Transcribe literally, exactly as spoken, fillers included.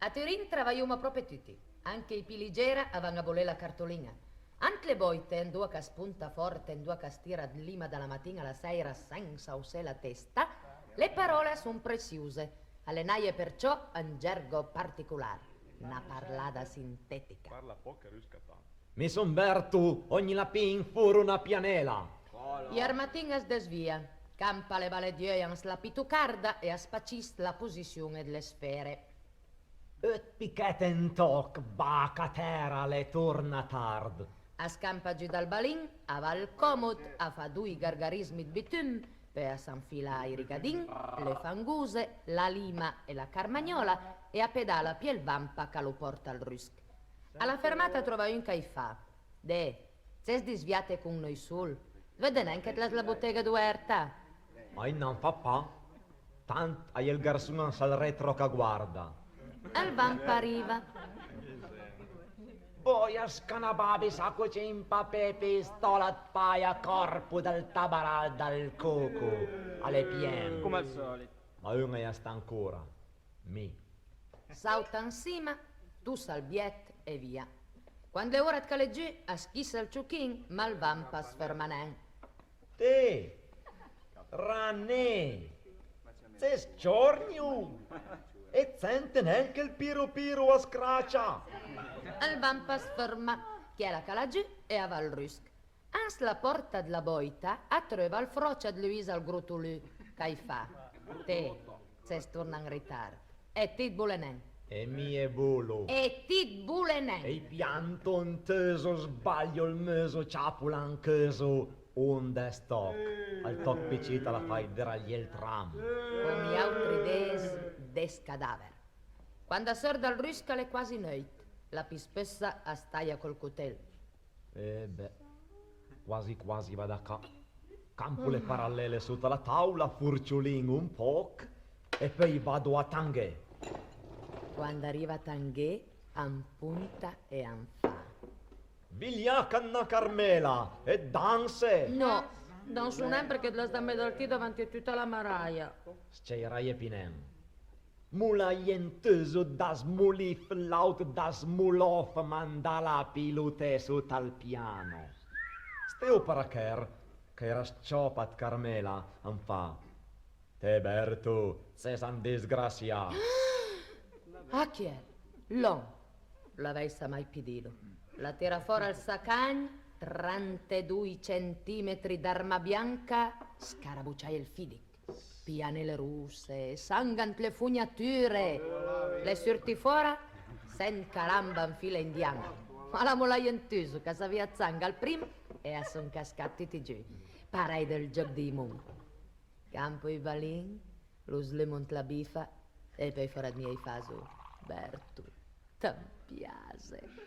A Turin travajoma pròpe tuti, anche ij pì ligera a van a bolé la cartolin-a. Ant le bòite, andoa ch'a spunta fòrt e andoa ch'as tira ëd lima da la matin-a a la sèira sensa aussé la testa, le paròle a son presiose, a l'é naje perciò un gergo particolar, na parlada sintetica. Parla pòch e rusca tant. Mi son Berto, ogni lapin furo na pianela. J'armatin as desvia, campa le bale dj'euj an la pitocarda e as spaciss la posission ëd le sfere. Eut pichèt un tòch, baca tèra, l'é torna tard. As campa giù dal balin, a va al còmod, a fa doi gargarismi ëd bitum, peui as anfila ij rigadin, le fangose, la lima e la carmagnòla e a pedala pì ël vampa ch'a lo pòrta al rusch. A la fermata a trova un ch'a-j fa: Deh, t'ses disviate con noi sol? Vëdde nen che t'las la botega dovèrta? Ma ij n'an fa pa, tant a-i é ël garson an sal retro ch'a guarda. Ël vampa a riva. Boia scanababis, a cocin, papé, pistòla ëd paja, còrpo dël tabaral dal coco, a l'é pien. Come al sòlit. Ma un a-i sta ancora. Mi. Sauta ansima, tossa ël bièt e via. Quand l'é ora ëd calé giù, a schissa ël ciochin, ma ël vampa as fërma nen. Té, rané, ses ciòrgno? E sente nen che ël piro piro a scracia? Ël vampa as fërma, chiel a cala giù e a va al rusch. Ans la pòrta dla bòita a treuva ël fròcia ëd Luisa ël grotolù, ch'a-j fa: Té, ses tornà an ritard. E ti 't bole nen. E mi e bolo. E ti 't bole nen. E-j pianto un teuso, sbaglio ël meuso, ciapo l'ancheuso, onde stòch. Al tòch pì cit a la fai deraglié ël tram. Con j'àutri des, des cadaver. Quand a seurt dal rusch a l'é quasi neuit. La pì speussa as taja col cotel. Eh beh, quasi quasi va da ca. Campo le parallele sota la taula, forciolin un pòch e peui vado a Tangué. Quand a riva a Tangué, an ponta e an fa: Vigliaca ëd na Carmela, e danse! No, danso nen përchè t'las dame dal ti davanti a tuta la maraja. S-ciairaje pì nen. Molaje un teuso da smolif, l'àut da smolòf, mandala a piloté sot al piano. Sté opara chèr, ch'a-i era s-ciòpa ëd Carmela, an fa: Té Berto, ses un disgrassià. A chiel, l'òm, l'avèissa mai pì dilo. La tira fòra ël sacagn, trantedoi centimetri d'arma bianca, scarabociaje ël fìdich. Pianele rosse, sang ant le fognature. L'é surtì fòra, sent caramba an fila indiana. Ma l'ha molaje un teuso ch'a savìa 'd sang al prim e a son cascà tuti giù, parèj dël giòch dij mon. Campo ij balin, lo slumo ant la bifa e peui fòra ëd mi a-j faso: Berto, t'am piase.